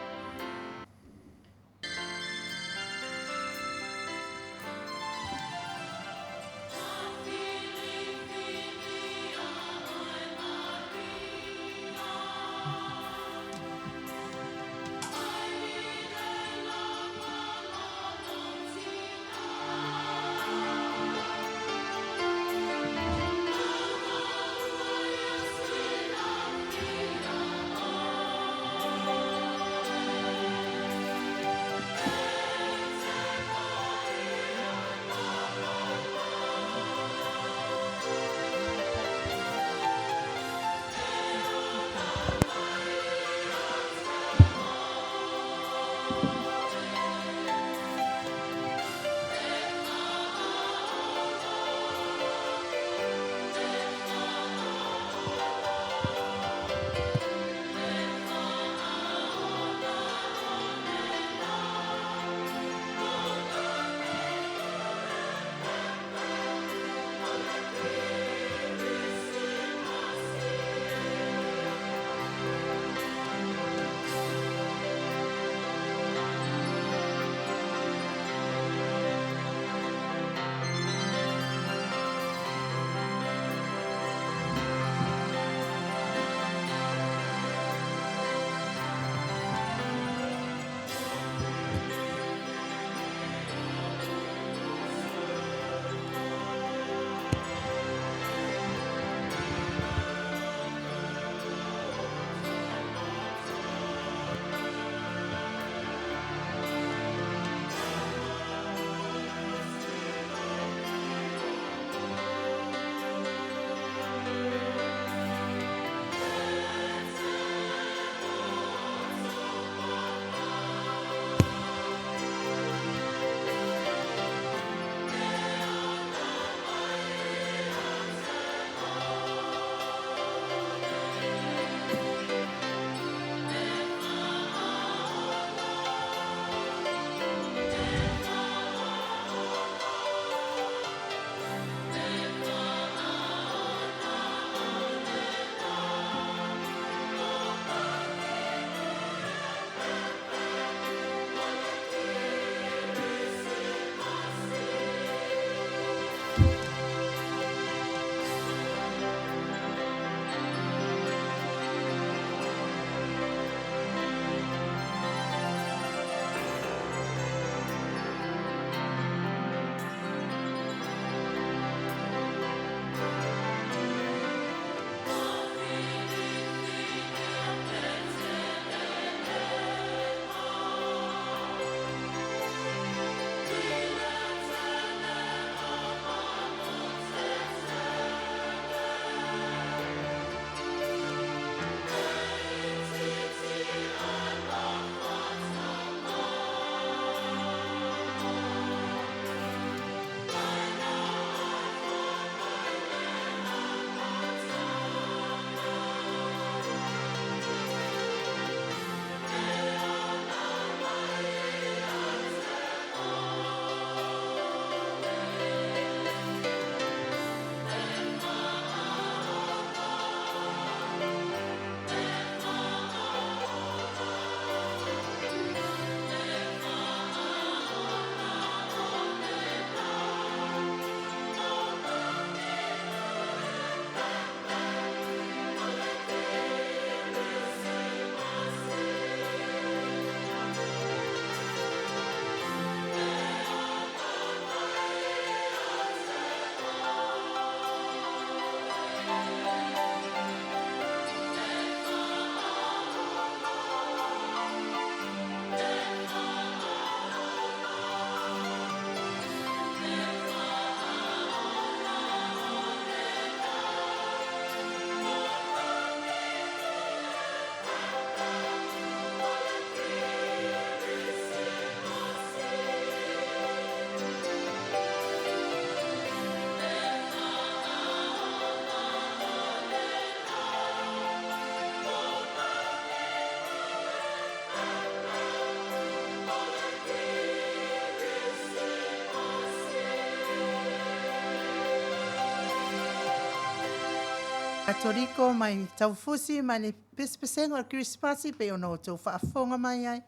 Katoliko mai Taufusi ma le pesepesega o le Kerisimasi pei ona outou faafofoga mai ai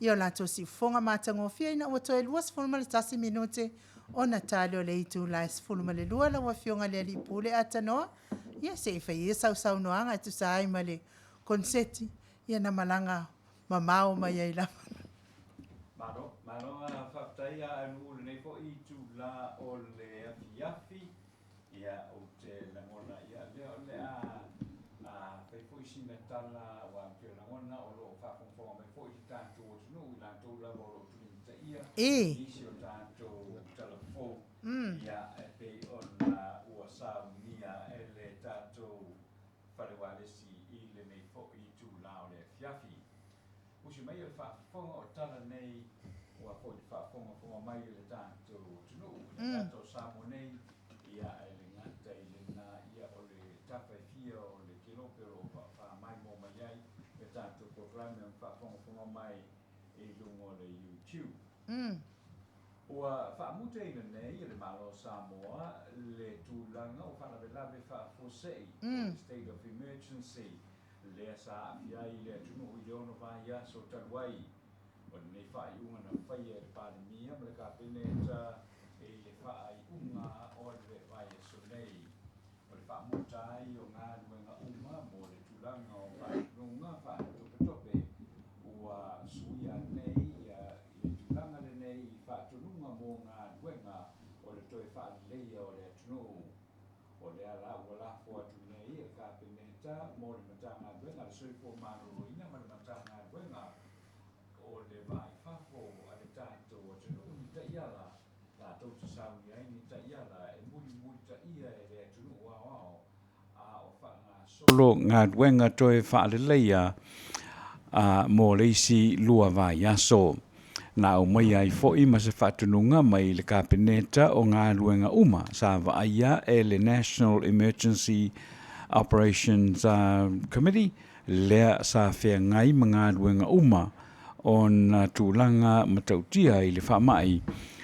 i o latou siufofoga matagofie ina ua toe 21 minute ona tali o le itula e 12. Lau Afioga i le Alii Pule Atanōa, ia se i fai ia sau saunoaga e tusa ai ma le koneseti ia na malaga mamao mai ai lava. Malo, malo faafetai a Aunuu i lenei foi itula o le afiafi. Ia, ou te lagona, ia, lea o le a fai foi sina tala, aua ou te lagona o lo o faafogafoga mai foi le tatou atunuu, i latou lava o lo o tulimataia nisi o tatou talafou, ia, e pei ona ua saunia e le tatou fale ualesi i lenei foi itula o le afiafi. Usi mai o le faafofoga o tala nei, ua foi le faafogafoga mai o le tatou atunuu, le tatou Samoa nei, ia e le gata i lena, ia o le tafa e fia o le kelope o lo o faamaimoa mai ai le tatou polokalame ma faafogafoga mai i luga o le YouTube. Ua faamutaina nei e le Malo o Samoa le tulaga o faalavelave faafuasei, o le State of Emergency, lea sa aafia ai le atunuu i le 6 vaiaso talu ai. O lenei faaiuga na faia e le Palemia ma le Kapeneta i le faaiuga o le vaiaso nei, o le faamuta ai o galuega uma mo le tulaga o faatunuga faatopetope ua suia nei le tulaga lenei i faatunuga mo galuega o le toe faaleleia o le atunuu. O lea la ua lafo atu nei e le Kapeneta mo le Matagaluega a le Soifua Maloloina ma le Matagaluega o le Va i Fafo a le tatou atunuu ni taiala latou te sauni ai ni taiala e mulimulitaia e le atunuu aoao a o faagasolo galuega toe faaleleia mo le isi 2 vaiaso. Na aumaia ai foi ma se faatunuga mai le Kapeneta o galuega uma sa vaaia e le National Emergency Operations Committee lea sa feagai ma galuega uma ona tulaga matautia i le faamai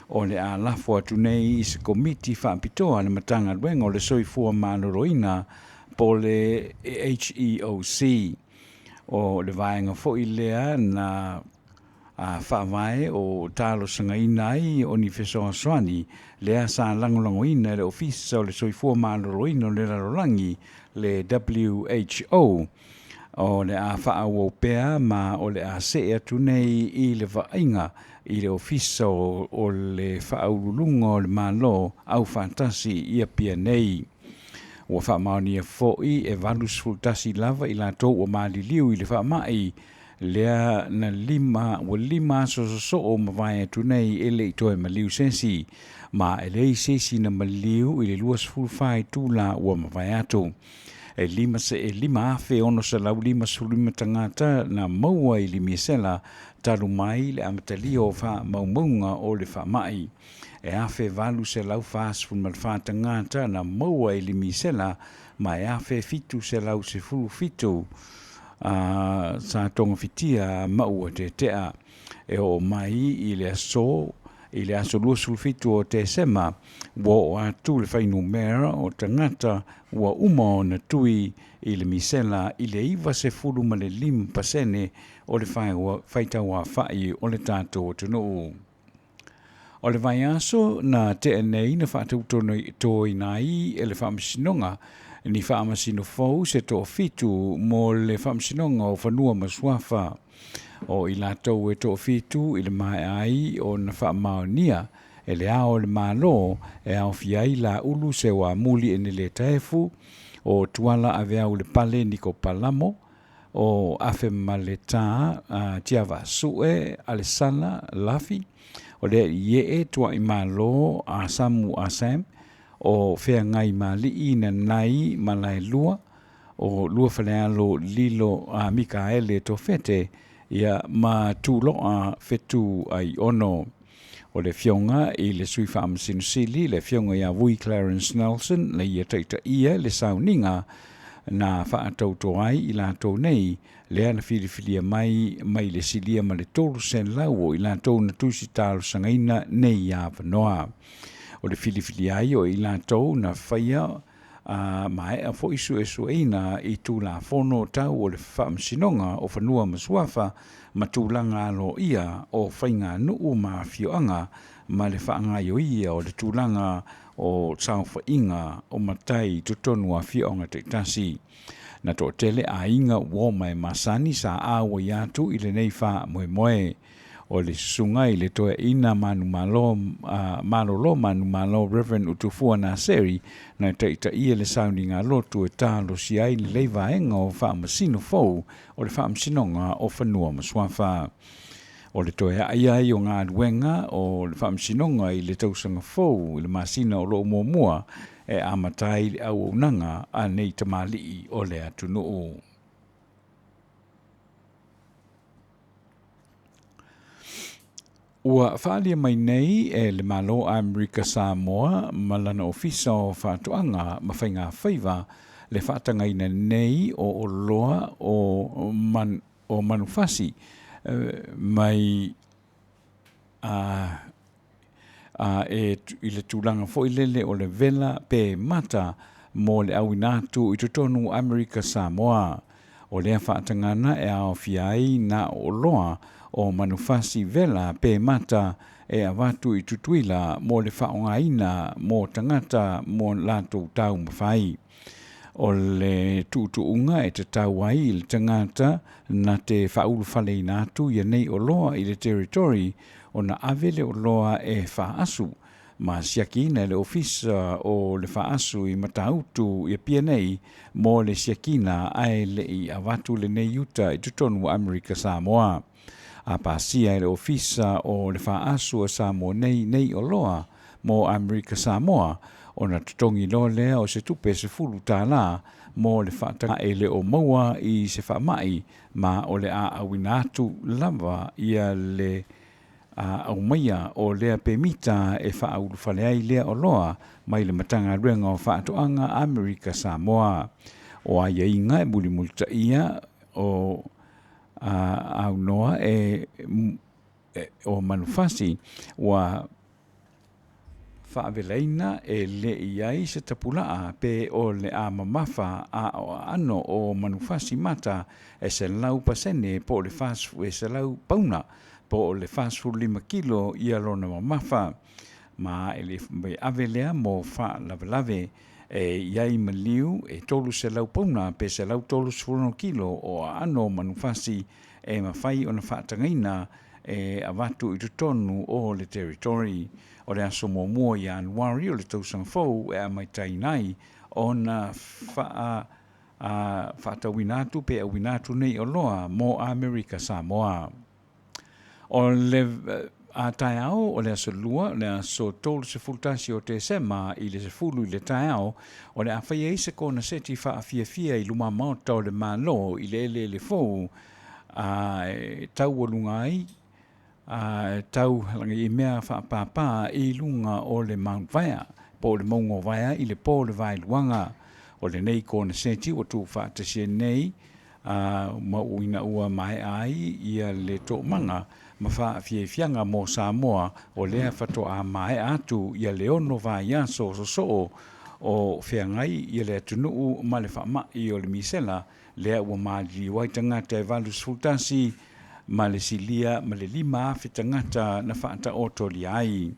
o le a lafo atu nei i se komiti faapitoa le Matagaluega o le Soifua Maloloina po o le HEOC. O le vaega foi lea na faavae o talosagaina ai o ni fesoasoani lea sa lagolagoina e le Ofisa o le Soifua Maloloina o le Lalolagi le WHO o le a faaauau pea ma o le a see atu nei i le vaaiga i le Ofisa o le Faauluuluga o le Malo Aufaatasi i Apia nei. Ua faamaonia foi e 81 lava i latou ua maliliu i le faamai lea na lima ua 5 aso sosoo mavae atu nei e le i toe maliu sesi, ma e leai se isi na maliu i le 24 itula ua mavae atu. E 5,655 tagata na maua i le misela talu mai le amatalia o faamaumauga o le faamai. E 1,844 tagata na maua i le misela ma e 1,717 sa togafitia maua tetea. E oo mai i le aso 27 o Tesema ua oo atu le fuainumera o tagata ua uma ona tui i le misela i le 95% o le faitauaofai o le tatou atunuu. O le vaiaso na tea nei na faatautoina ai e le Faamasinoga ni faamasino fou se toafitu mo le Faamasinoga o Fanua ma Suafa. O i latou e toafitu i le maea ai ona faamaonia e le Ao o le Malo e aofia ai Laulu Seuamuli Enele Taefu, o Tuala Aveau le Pale Niko Palamo, o Afemaleta Tiavasue Alesana Lafi, o le Ie Tuai Malo a Samu Asam, o Feagai Mali'i Nanai Malaelua, o Lua Falealo Lilo a Mikaele Tofete, ia ma Tuloa Fetu ai ono. O le fioga i le sui faamasino sili, le afioga ia Vui Clarence Nelson, le ia taitaia le sauniga na faatauto ai i latou nei, lea na filifilia mai mai le silia ma le 300 o i latou na tusi talosagaina nei avanoa. O le filifilia ai o i latou na faia A maea foi suesueina i Tulafono tau o le Faamasinoga o Fanua ma Suafa ma tulaga aloaia o faiganuu ma afioaga ma le faagaioia o le tulaga o saofaiga o matai i totonu o afioaga taitasi. Na toatele aiga uo ma e masani sa auai atu i lenei faamoemoe. O le susuga i le toeaina manumalo, malolo manumalo Rev. Utufua Naseri na taitaia le sauniga lotu e talosia ai lelei vaega o faamasino fou o le Faamasinoga o Fanua ma Suafa. O le toe a'i ai o galuega o le Faamasinoga i le tausaga fou i le masina o loo muamua e amata ai le auaunaga a nei tamalii o le atunuu. Ua faaalia mai nei e le Malo Amerika Samoa ma lana Ofisa o Faatoaga ma Faigafaiva le faatagaina nei o oloa o man, o manufasi mai a a e i le tulaga foi lele o le vela pe mata mo le auina atu i totonu o Amerika Samoa. O lea faatagana e aofia ai na o oloa o manufasi vela pe mata e avatu i Tutuila mo le faaaogaina mo tagata mo latou taumafai. O le tuutuuga e tatau ai i le tagata na te faaulufaleina atu ia nei oloa i le territory ona ave le oloa e faaasu ma siakiina e le Ofisa o le Faaasu i Matautu i Apia nei mo le siakina ae le'i avatu lenei uta i totonu o Amerika Samoa. A pasia e le Ofisa o le Faaasu a Samoa nei nei oloa mo Amerika Samoa, ona totogi loa lea o se tupe $10 mo le faataga e le o maua i se faamai, ma o le a auina atu lava ia le aumaia o lea pemita e faaulufale ai lea oloa mai le Matagaluega o Faatoaga Amerika Samoa. O aiaiga e mulimulitaia o aunoa e o manufasi ua faavelaina e le i ai se tapulaa pe o le a mamafa a o aano o manufasi mata e 100% po o le 100 pauna po o le 45 kilo ia lona mamafa, ma e le ave lea mo faalavelave e i ai maliu e 300 pauna pe 136 kilo o aano o manufasi e mafai ona faatagaina e avatu i totonu o le territory. O le aso muamua ia Ianuari o le tausaga fou e amaitaina ai ona faa faatauina atu pe auina atu nei oloa mo Amerika Samoa. O le a taeao o le aso lua, le aso 31 o Tesema i le 10 i le taeao, o le a faia ai se konaseti faafiafia i luma maota o le Malo i le eleele fou a e taualuga ai a tau i mea faapāpā i luga o le Mount Vaea, po o le mauga o Vaea i le po o le vaeluaga. O lenei konaseti ua tuufaatasia nei ma ina ua maea ai ia le toomaga ma faafiafiaga mo Samoa o lea faatoa maea atu ia le 6 vaiaso sosoo o feagai ia le atunuu ma le faamai o le misela lea ua maliliu ai tagata e 81 ma le silia ma le 5,000 tagata na faataotolia ai.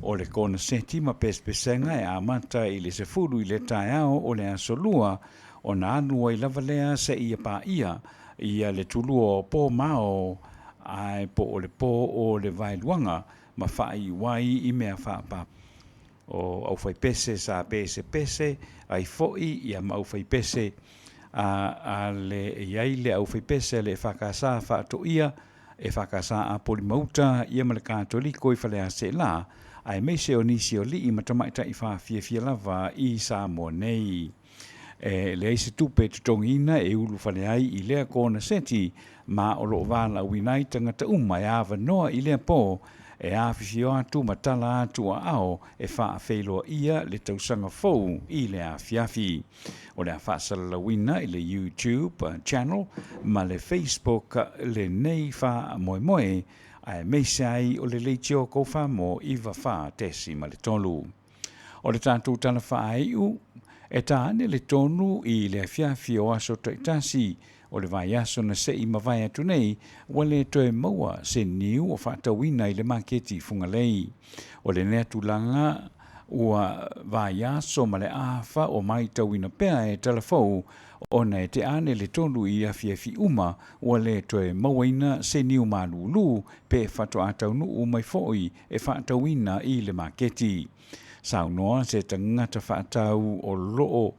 O le konaseti ma pesepesega e amata i le 10 i le taeao o le aso lua ona alu ai lava lea seia paia ia le tulua o po mao ae po o le po o le vaeluaga ma faaiu ai i mea faapapa o aufaipese sa pesepese ai foi ia ma aufaipese a le iai le aufaipese le EFKS faatoia EFKS a Polimauta ia ma le Katoliko i Faleaseela aemaise o nisi o alii ma tamaitai faafiafia lava i Samoa nei. E leai se tupe totogiina e ulufale ai i lea konaseti ma o loo valaauina ai tagata uma e avanoa i lea po e afifio atu ma tala atu aao e faafeiloaia le tausaga fou i le afiafi. O le a faasalalauina i le YouTube channel ma le Facebook lenei faamoemoe aemaise ai o le leitio 94.3. O le tatou tala faaiu E ta ane le tonu i le afiafi o aso ta'itasi o le vaiaso na se'i mavae atu nei, ua lē toe maua se niu o fa'atauina i le maketi i Fugalei. O lenei tulaga ua vaiaso ma le afa o maitauina pea e talafou ona e te ane le 3 i afiafi uma ua lē toe mauaina se niu malūlū pe fa'ato'a taunu'u mai fo'i e fa'atauina i le maketi. Saunoa se tagata fa'atau o lo'o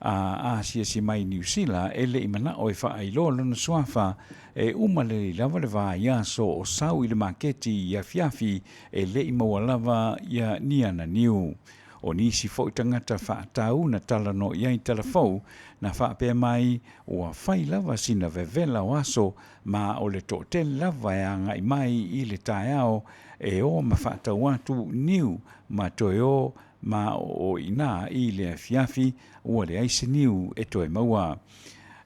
a asiasi mai Niu Sila e le'i mana'o e fa'ailoa lona suafa e uma lelei lava le vaiaso o sau i le maketi i afiafi e le'i maua lava ia ni ana niu. O nisi fo'i tagata fa'atau na talanoa i ai talafou na fa'apea mai ua fai lava sina vevela o aso ma o le to'atele lava e aga'i mai i le taeao e o ma fa'atau atu niu ma toe o ma o i'inā i le afiafi ua leai se niu e toe maua.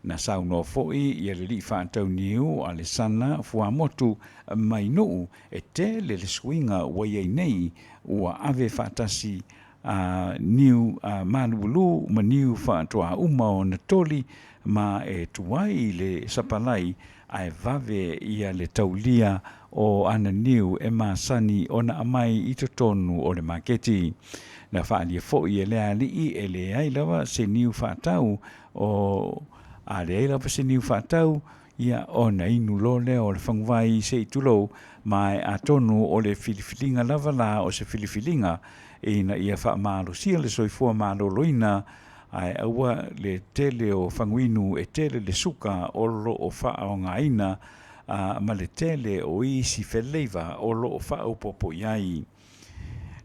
Na saunoa fo'i ia le li'i fa'atau niu a le sana fuamotu mai Nu'u e tele le suiga ua iai nei ua ave fa'atasi a niu a malūlū ma niu fa'atoā uma ona toli ma e tuai le sapalai ae vave ia le taulia o ana niu e masani ona aumai i totonu o le maketi. Na fa'alia fo'i e le ali'i e leai lava se niu fa'atau o a leai lava se niu fa'atau ia ona inu loa lea o le faguvai se'i tulou ma e atonu o le filifiliga lava lā o se filifiliga ina ia fa'amalosia le soifua malōlōina ae aua le tele o faguinu e tele le suka o lo'o fa'aaogāina a ma le tele o isi feleiva o lo'o fa'aopopo i ai.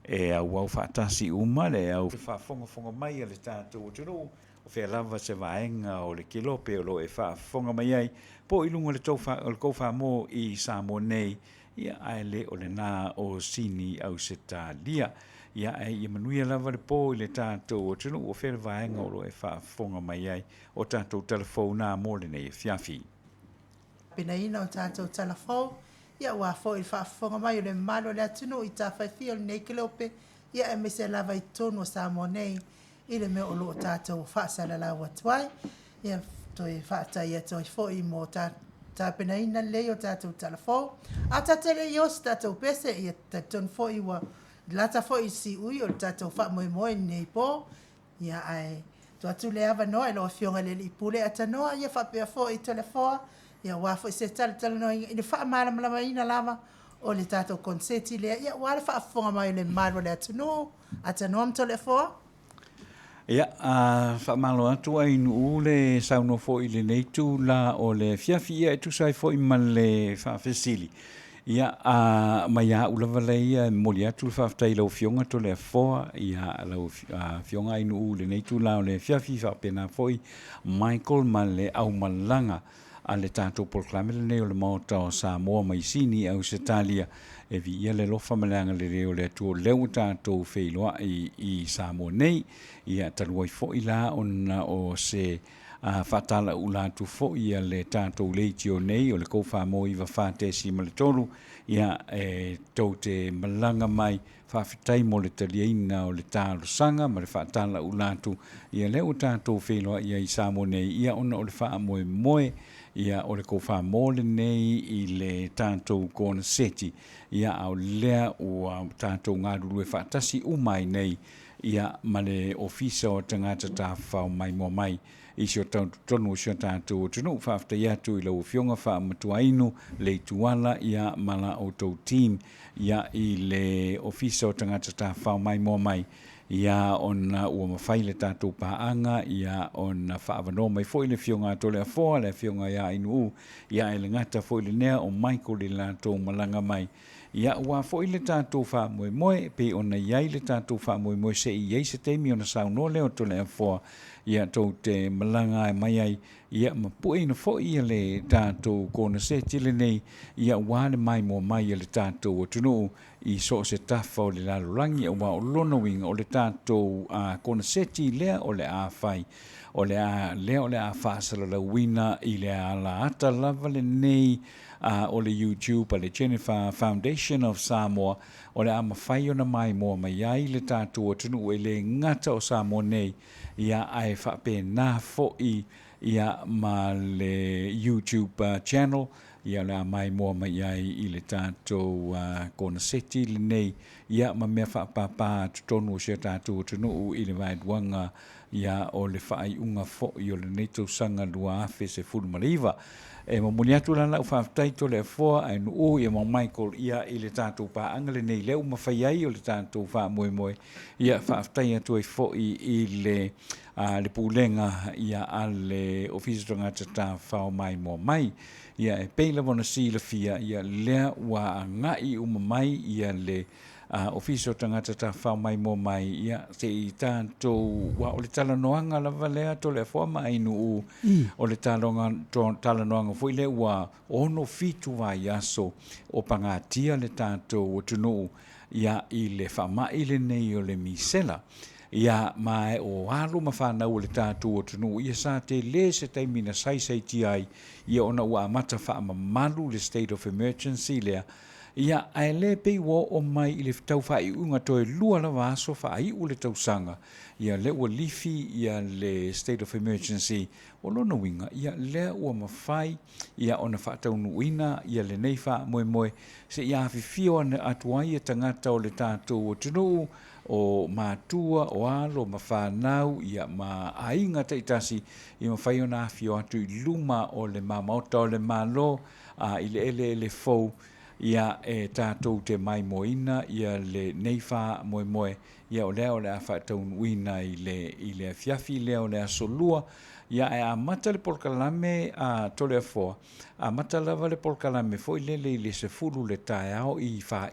E auau fa'atasi uma le au fa'afogafoga mai a le tatou atunuu o fea lava se vaega o le kelope o lo'o e fa'afofoga mai ai po i luga o le tou o le kou fa'amō i Samoa nei ia ae lē o lenā o Sini Ausetalia. Ia ae ia manuia lava le pō i le tatou atunuu o fea le vaega o lo'o e fa'afofoga mai ai o tatou talafou nā mo lenei afiafi. Penaina o tatou talafou, ia aua foi le faafofoga mai o le mamalu o le atunuu i tafaifia o lenei kelope, ia aemaise lava i totonu o Samoa nei i le mea o lo o tatou faasalalau atu ai. Ia toe faafetai atu ai foi mo tapenaina lelei o tatou talafou. A tatou le i o se tatou pese, ia talitonu foi ua lata foi i le siui o le tatou faamoemoe i lenei po. Ia ae tuu atu le avanoa i lau Afioga i le Alii Pule Atanoa, ia faapea foi Toleafoa, ia aua foi se talatalanoaina i le faamalamalamaina lava o le tatou koneseti lea, ia aua le faafofoga mai o le mamalu o le atunuu. Atanoa ma Toleafoa. Ia, a faamalo atu ai Nuu le saunoa foi i lenei itula o le afiafi, ia e tusa ai foi ma le faafesili. Ia, a mai a'u lava lea e momoli atu le faafetai i lau Afioga Toleafoa, ia lau Afioga Ainuu i lenei itula o le afiafi, faapena foi Michael ma le aumalaga a le tatou polokalame lenei o le Maota o Samoa mai Sini Ausetalia. E viia le alofa ma le agalelei o le Atua o lea ua tatou feiloa'i i Samoa nei. Ia talu ai fo'i la ona o se a fa'atala'ula atu fo'i a le tatou leitio nei o le Koufa Mo 94.3, ia e tou te malaga mai faafetai mo le taliaina o le talosaga ma le fa'atala'ula atu ia lea ua tatou feiloa'i ai i Samoa nei ia ona o le fa'amoemoe ia o le Koufa Mo lenei i le tatou koneseti ia a o lea ua tatou galulue fa'atasi uma ai nei ia ma le Ofisa o Tagata Tafafao Maimoa Mai i si o totonu o si o tatou atunuu. Faafetai atu i lau Afioga Faamatuainu Leituala ia ma la outou team ia i le Ofisa o Tagata Tafafao Maimoa Mai ia ona ua mafai le tatou paaga ia ona fa'aavanoa mai fo'i le Afioga a Toleafoa, le Afioga ia Ainuu ia e le gata foi lenea o Michael i le latou malaga mai. Ia ua fo'i le tatou fa'amoemoe pei ona iai le tatou fa'amoemoe se'i iai se taimi ona saunoa lea o Toleafoa ia tou te malaga mai ai ia ma pu'eina fo'i ia le tatou koneseti lenei ia ua le maimoa mai a le tatou atunuu i so o se tafa o le lalolagi auā o lona uiga o le tatou koneseti lea o le a fai o le a lea o le a fa'asalalauina i le ala ata lava lenei a o le YouTube a le Jennifer Foundation of Samoa o le a mafai ona maimoa mai ai le tatou atunuu e lē gata o Samoa nei. Ia, ae faapena foi ia ma le YouTube channel, ia o le a maimoa mai ai i le tatou koneseti lenei, ia ma mea faapapa totonu o si o tatou atunuu i le vaeluaga ia o le faaiuga foi o lenei tausaga 2019. E momoli atu la lau faafetai Toleafoa ae Nuu ia ma Michael ia i le tatou paaga lenei lea ua mafai ai o le tatou faamoemoe. Ia faafetai atu ai foi i le le pulega ia a le Ofisa o Tagata Tafafao Maimoa Mai. Ia e pei lava ona silafia ia lea ua agai uma mai ia le Ofisa o Tagata Tafafao Maimoa Mai, ia se i tatou, ua o le talanoaga lava lea Toleafoa ma Ainuu, o le talanoaga foi lea ua 67 vaiaso o pagatia le tatou atunuu ia i le faamai lenei o le misela. Ia ma e o alo ma fanau o le tatou atunuu, ia sa tele se taimi na saisaitia ai, ia ona ua amata faamamalu le state of emergency lea. Ia, ae le pei ua oo mai i le tau faaiuiuga toe 2 lava aso faaiu le tausaga, ia lea ua lifi ia le state of emergency. O lona uiga, ia lea ua mafai ia ona faataunuuina ia lenei faamoemoe seia afifio atu ai ia tagata o le tatou atunuu, o matua, o alo ma fanau, ia ma aiga taitasi, ia mafai ona afifio atu i luma o le maota o le Malo, i le eleele fou, ia e tatou te maimoaina ia lenei faamoemoe, ia o lea o le a faataunuuina i le afiafi lea o le aso Lua. Ia ae amata le polokalame a Toleafoa, amata lava le polokalame foi lele i le 10 le taeao i